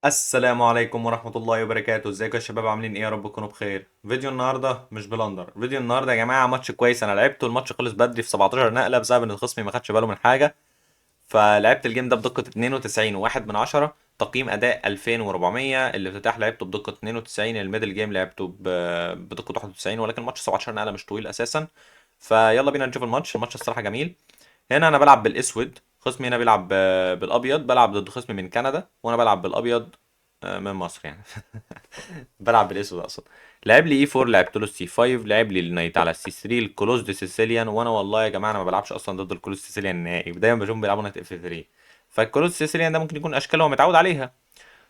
السلام عليكم ورحمة الله وبركاته. ازيكم يا شباب؟ عاملين ايه؟ يا رب تكونوا بخير. فيديو النهارده مش blunder. فيديو النهارده يا جماعة ماتش كويس انا لعبته. الماتش خلص بدري في 17 نقلة بسبب ان خصمي ما خدش باله من حاجة. فلعبت ال game ده بدقة 92.1 من 10، تقييم اداء 2400. الافتتاح لعبته بدقة 92، ال middle game لعبته بدقة 91، ولكن الماتش 17 نقلة مش طويل اساسا. فيلا بينا نشوف الماتش. الماتش الصراحة جميل. هنا انا بلعب بالاسود، خصمي هنا بيلعب بالابيض. بلعب ضد خصمي من كندا وانا بلعب بالابيض، من مصر يعني. بلعب بالاسود اقصد. لعب لي E 4، لعبت له سي 5، لعب لي ال knight على سي 3، ال closed Sicilian. وانا والله يا جماعة انا ما بلعبش اصلا ضد ال closed Sicilian نهائي، دايما بشوفهم بيلعبوا knight F 3. فال closed Sicilian ده ممكن يكون اشكاله هو متعود عليها.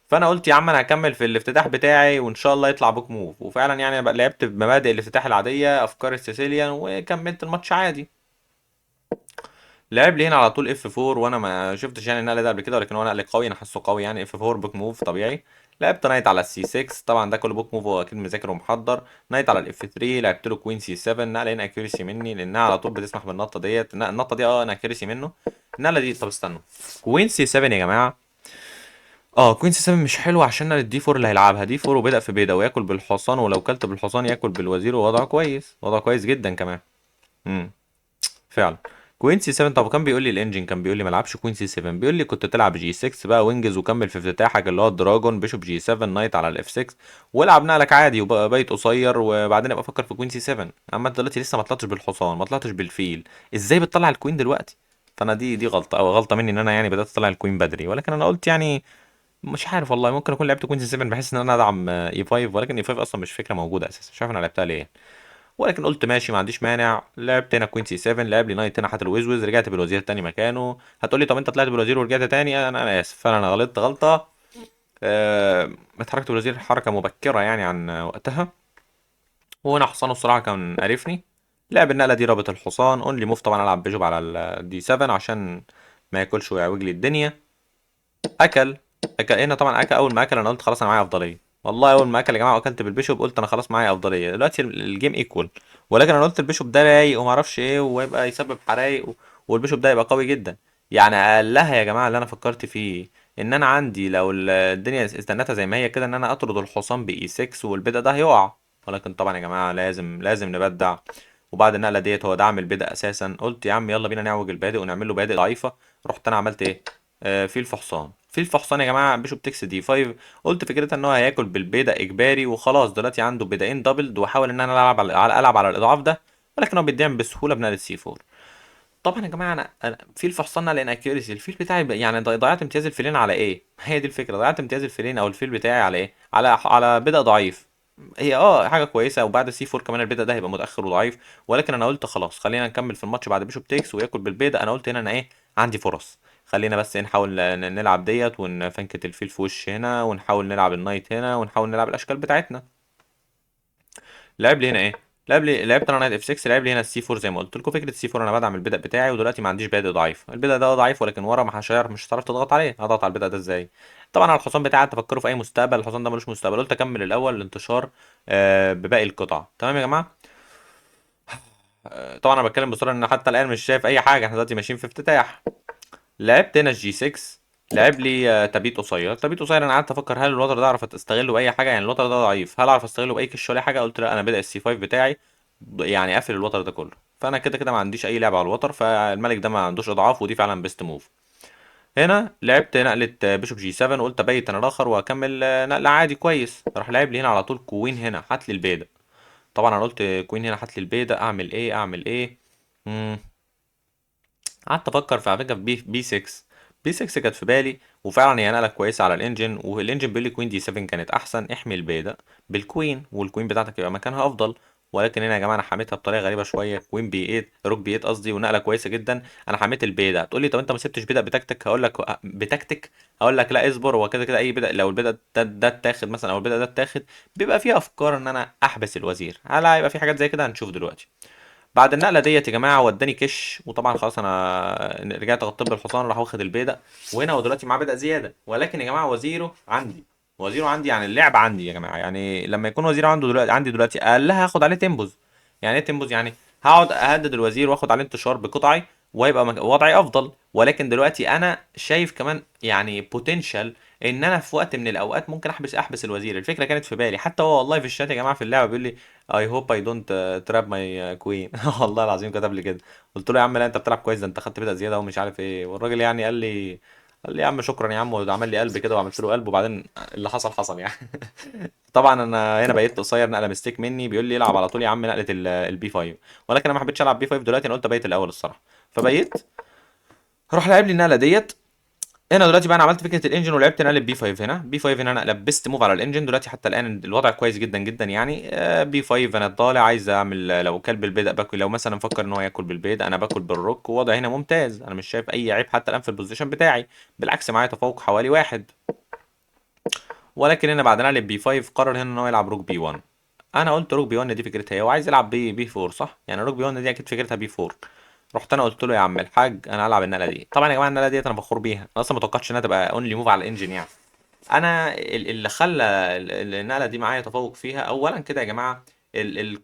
فانا قلت يا عم انا هكمل في الافتتاح بتاعي وان شاء الله يطلع book move. وفعلا يعني بقى لعبت بمبادئ الافتتاح العاديه، افكار ال Sicilian، وكملت الماتش عادي. لعب لي هنا على طول F 4، وانا ما شفتش يعني النقل ده قبل كده، ولكن هو نقل قوي انا حاسه قوي يعني. F 4 book move طبيعي. لعبت knight على السي 6، طبعا ده كله book move، هو اكيد مذاكر ومحضر. knight على ال F 3، لعبت له queen C 7. نقله هنا accuracy مني لانها على طول بتسمح بالنطه ديت. النطه دي inaccuracy منه النقلة دي. طب استنوا، queen C 7 يا جماعة. queen C 7 مش حلو عشان نقله D 4 اللي هيلعبها. D 4 وبدأ في بيضة وياكل بالحصان، ولو كلت بالحصان ياكل بالوزير، ووضعه كويس، وضعه كويس جدا كمان. فعلا queen C 7. طب كان بيقول لي ال engine، كان بيقول لي ما العبش queen C 7، بيقول لي كنت تلعب G 6 بقى وانجز وكمل في افتتاحك اللي هو ال dragon، bishop G 7، knight على ال F 6، والعب نقلك عادي وبقى بيت قصير، وبعدين ابقى افكر في queen C 7. اما انت دلوقتي لسه ما طلعتش بالحصان، ما طلعتش بالفيل، ازاي بتطلع ال queen دلوقتي؟ فانا دي غلطه، او غلطه مني ان انا يعني بدات اطلع ال queen بدري. ولكن انا قلت يعني مش عارف والله، ممكن اكون لعبت queen C 7 بحيث ان انا ادعم E 5، ولكن E 5 اصلا مش فكرة موجودة اساسا، مش عارف انا لعبتها ليه. ولكن قلت ماشي ما عنديش مانع. لعبت هنا queen C 7، لعب لي knight هنا حتى الوزوز، رجعت بالوزير تاني مكانه. هتقول لي طب انت طلعت بالوزير ورجعت تاني؟ انا اسف، فانا غلطت غلطه. اتحركت بالوزير حركة مبكرة يعني عن وقتها. وهنا حصانه الصراحة كان قرفني. لعب النقلة دي رابط الحصان only move. طبعا العب bishop على ال D 7 عشان ما ياكلش ويعوج لي الدنيا. اكل هنا طبعا، اكل. اول ما اكل انا قلت خلاص انا معايا افضلية. والله اول ما اكل يا جماعة واكلت بال bishop قلت انا خلاص معايا افضلية دلوقتي، ال game equal. ولكن انا قلت ال bishop ده رايق وما اعرفش ايه ويبقى يسبب حرايق وال bishop ده يبقى قوي جدا. يعني اقلها يا جماعة اللي انا فكرت فيه ان انا عندي لو الدنيا استنتها زي ما هي كده ان انا اطرد الحصان ب E 6 والبيدق ده هيقع. ولكن طبعا يا جماعة لازم نبدع. وبعد النقلة ديت هو دعم البيدق اساسا. قلت يا عم يلا بينا نعوج البادئ ونعمل له بادئ ضعيفة. رحت انا عملت ايه؟ فيل في حصان، فيل في حصان يا جماعة، bishop takes D 5. قلت فكرتها ان هو هياكل بالبيدق اجباري وخلاص، دلوقتي عنده بيدقين doubled، واحاول ان انا العب على الاضعاف ده، ولكن هو بيدعم بسهولة بنقله C 4. طبعا يا جماعة انا فيل في حصان لان accuracy الفيل بتاعي يعني ضيعت امتياز الفيلين على ايه؟ هي دي الفكرة، ضيعت امتياز الفيلين او الفيل بتاعي على ايه؟ على بيدق ضعيف. هي حاجة كويسة، وبعد C 4 كمان البيدق ده هيبقى متاخر وضعيف. ولكن انا قلت خلاص خلينا نكمل في الماتش بعد bishop takes وياكل بالبيدق. انا قلت هنا انا ايه، عندي فرص، خلينا بس نحاول نلعب ديت ونفنكت الفيل في وش هنا، ونحاول نلعب ال knight هنا، ونحاول نلعب الاشكال بتاعتنا. لعب لي هنا ايه؟ لعبت انا knight F 6، لعب لي هنا السي 4 زي ما قلت لكم. فكرة السي 4 انا بدعم البدء بتاعي، ودلوقتي ما عنديش بادئ ضعيف، البدء ده ضعيف ولكن ورا ما هشير مش هتعرف تضغط عليه. هضغط على البدء ده ازاي؟ طبعا على الحصان بتاعي تفكروا في اي مستقبل، الحصان ده ملوش مستقبل. قلت اكمل الاول الانتشار بباقي القطع. تمام يا جماعة. طبعا انا بتكلم بسرعة ان حتى الان مش شايف اي حاجة، احنا دلوقتي ماشيين في افتتاح. لعبت هنا الجي 6، لعب لي تبيت قصير. تبيت قصير انا قعدت افكر هل الوتر ده اعرف استغله باي حاجة، يعني الوتر ده ضعيف هل اعرف استغله باي كش ولا حاجة؟ قلت لا، انا بدأ السي 5 بتاعي يعني قافل الوتر ده كله، فانا كده كده ما عنديش اي لعبه على الوتر، فالملك ده ما عندوش اضعاف، ودي فعلا best move. هنا لعبت نقله bishop G 7، وقلت ابيت انا الاخر واكمل نقله عادي كويس. راح لعب لي هنا على طول queen هنا هات لي البيدق. طبعا انا قلت queen هنا هات لي البيدق، اعمل ايه؟ اعمل ايه؟ قعدت افكر في على فكرة في B 6. B 6 كانت في بالي، وفعلا هي نقله كويسة على ال engine، وال engine بيقول لي queen D 7 كانت احسن، احمي البيدق بال queen وال queen بتاعتك يبقى مكانها افضل. ولكن هنا يا جماعة انا حميتها بطريقة غريبة شوية، queen B 8، rook B 8 قصدي، ونقله كويسة جدا. انا حميت البيدق. تقول لي طب انت ما سبتش بيدق بتكتك؟ هقول لك بتكتك، هقول لك لا اصبر، هو كده كده اي بيدق لو البيدق ده اتاخد مثلا او البيدق ده اتاخد بيبقى فيه افكار ان انا احبس الوزير. هل هيبقى في حاجات زي كده؟ هنشوف دلوقتي. بعد النقلة ديت يا جماعة وداني كش، وطبعا خلاص انا رجعت غطيت بالحصان، راح واخد البيدق، وهنا هو دلوقتي معاه بيدق زيادة. ولكن يا جماعة وزيره عندي، وزيره عندي يعني اللعب عندي يا جماعة، يعني لما يكون وزيره عنده دلوقتي عندي دلوقتي اقلها هاخد عليه tempos. يعني ايه tempos؟ يعني هقعد اهدد الوزير واخد عليه انتشار بقطعي وهيبقى وضعي افضل. ولكن دلوقتي انا شايف كمان يعني potential ان انا في وقت من الاوقات ممكن احبس الوزير. الفكرة كانت في بالي، حتى هو والله في الشات يا جماعة في اللعبة بيقول لي I hope I don't trap my queen. والله العظيم كتب لي كده. قلت له يا عم لا، انت بتلعب كويس، ده انت خدت بيضة زيادة ومش عارف ايه. والراجل يعني قال لي يا عم شكرا يا عم، وعمل لي قلب كده وعملت له قلب، وبعدين اللي حصل حصل يعني. طبعا انا هنا بقيت قصير، نقله mistake مني، بيقول لي العب على طول يا عم نقله ال B 5، ولكن انا ما حبيتش العب B 5 دلوقتي، انا قلت ابيت الاول الصراحة، فبيت. راح لعب لي النقلة ديت. هنا دلوقتي بقى انا عملت فكرة ال engine ولعبت نقله B 5 هنا، B 5 هنا انا لبست move على ال engine دلوقتي. حتى الان الوضع كويس جدا جدا يعني. B 5 انا طالع عايز اعمل، لو كلب البيض باكل، لو مثلا فكر ان هو ياكل بالبيض انا باكل بال rook، ووضع هنا ممتاز، انا مش شايف اي عيب حتى الان في ال position بتاعي، بالعكس معايا تفوق حوالي 1. ولكن هنا بعد نقله B 5 قرر هنا ان هو يلعب rook B 1. انا قلت rook B 1 دي فكرتها ايه، هو عايز يلعب B 4 صح؟ يعني rook B 1 دي اكيد فكرتها B 4. رحت انا قلت له يا عم الحاج انا هلعب النقلة دي. طبعا يا جماعة النقلة ديت انا فخور بيها، انا اصلا ما توقعتش انها تبقى only move على ال engine يعني. انا اللي خلى النقلة دي معايا تفوق فيها، اولا كده يا جماعة ال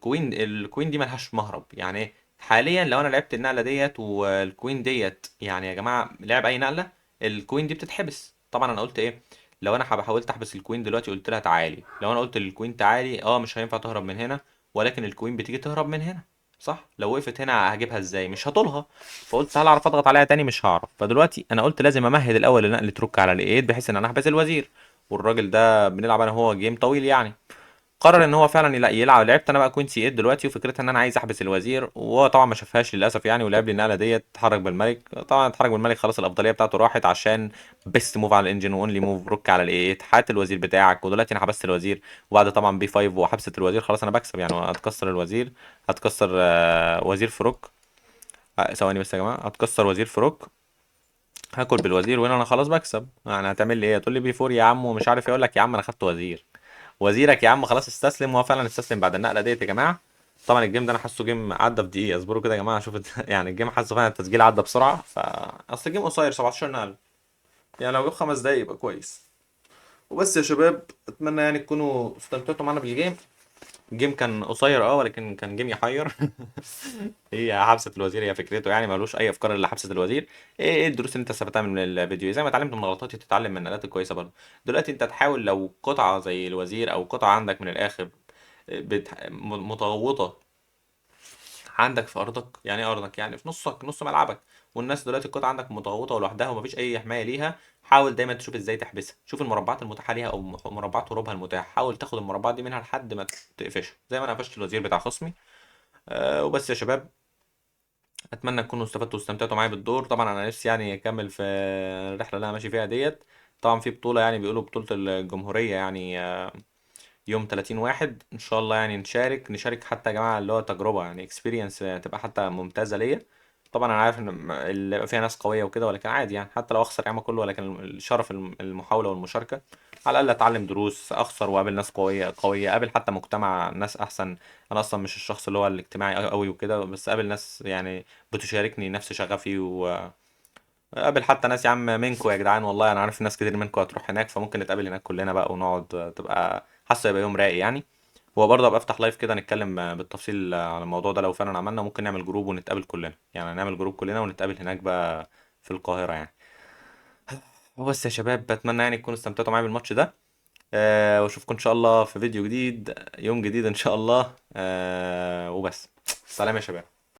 queen دي ملهاش مهرب. يعني ايه؟ حاليا لو انا لعبت النقلة ديت وال queen ديت، يعني يا جماعة لعب اي نقله ال queen دي بتتحبس. طبعا انا قلت ايه، لو انا حاولت احبس ال queen دلوقتي قلت لها تعالي، لو انا قلت لل queen تعالي مش هينفع تهرب من هنا، ولكن ال queen بتيجي تهرب من هنا صح؟ لو وقفت هنا هجيبها ازاي؟ مش هطولها. فقلت هل اعرف اضغط عليها تاني؟ مش هعرف. فدلوقتي انا قلت لازم امهد الاول لنقله rook على ال A 8 بحيث ان انا احبس الوزير، والراجل ده بنلعب انا وهو game طويل يعني. قرر ان هو فعلا يلعب. لعبت انا بقى queen C 8 دلوقتي، وفكرتها ان انا عايز احبس الوزير، وهو طبعا ما شافهاش للاسف يعني، ولعب لي النقلة ديت، اتحرك بالملك. طبعا اتحرك بالملك خلاص الافضلية بتاعته راحت، عشان best move على ال engine و only move rook على ال A 8، حات الوزير بتاعك. ودلوقتي انا حبست الوزير، وبعد طبعا B 5 وحبسه الوزير خلاص انا بكسب يعني. هتكسر الوزير، هتكسر، وزير في rook. ثواني بس يا جماعة، هتكسر وزير في rook، هاكل بالوزير، وهنا انا خلاص بكسب يعني. هتعمل لي ايه؟ تقول لي B 4 يا عم ومش عارف ايه، اقول لك يا عم انا خدت وزير، وزيرك يا عم خلاص استسلم. وهو فعلا استسلم بعد النقلة ديت يا جماعة. طبعا ال game ده انا حاسه game عدى في دقيقة، اصبروا كده يا جماعة اشوف يعني ال game حاسه فعلا التسجيل عدى بسرعة، ف اصل ال game قصير 17 نقله يعني، لو جاب 5 دقايق يبقى كويس. وبس يا شباب، اتمنى يعني تكونوا استمتعتوا معانا بال game. ال game كان قصير ولكن كان game يحير. هي حبسة الوزير هي فكرته يعني، ملوش اي افكار الا حبسة الوزير. ايه الدروس اللي انت استفدتها من الفيديو؟ زي ما اتعلمت من غلطاتي تتعلم من النقلات الكويسة برضه. دلوقتي انت تحاول لو قطعه زي الوزير او قطعه عندك من الاخر متغوطه عندك في ارضك، يعني ايه ارضك؟ يعني في نصك، نص ملعبك، والناس دلوقتي القطعة عندك متغوطه ولوحدها ومفيش اي حماية ليها، حاول دايما تشوف ازاي تحبسها، شوف المربعات المتاحة ليها او مربعات هروبها المتاحة، حاول تاخد المربعات دي منها لحد ما تقفشها، زي ما انا قفشت الوزير بتاع خصمي. وبس يا شباب، اتمنى تكونوا استفدتوا واستمتعتوا معايا بالدور. طبعا انا نفسي يعني اكمل في الرحلة اللي انا ماشي فيها ديت. طبعا في بطوله يعني بيقولوا بطوله الجمهورية يعني، يوم 30/1 ان شاء الله، يعني نشارك حتى يا جماعة اللي هو تجربه يعني experience تبقى حتى ممتازة ليا. طبعا انا عارف ان اللي فيها ناس قوية وكده، ولكن عادي يعني، حتى لو اخسر يا عم كله، ولكن الشرف المحاولة والمشاركة، على الاقل اتعلم دروس، اخسر واقابل ناس قوية، اقابل حتى مجتمع ناس احسن. انا اصلا مش الشخص اللي هو الاجتماعي قوي وكده، بس اقابل ناس يعني بتشاركني نفس شغفي، و قابل حتى ناس يا عم منكو يا جدعان، والله انا عارف ناس كتير منكو هتروح هناك، فممكن نتقابل هناك كلنا بقى ونقعد، تبقى حاسه يبقى يوم رايق يعني. وبرضه ابقى افتح live كده نتكلم بالتفصيل على الموضوع ده، لو فعلا عملنا ممكن نعمل group ونتقابل كلنا، يعني نعمل group كلنا ونتقابل هناك بقى في القاهرة يعني. وبس يا شباب، بتمنى يعني تكونوا استمتعتوا معايا بالماتش ده، واشوفكم ان شاء الله في فيديو جديد، يوم جديد ان شاء الله. وبس، سلام يا شباب.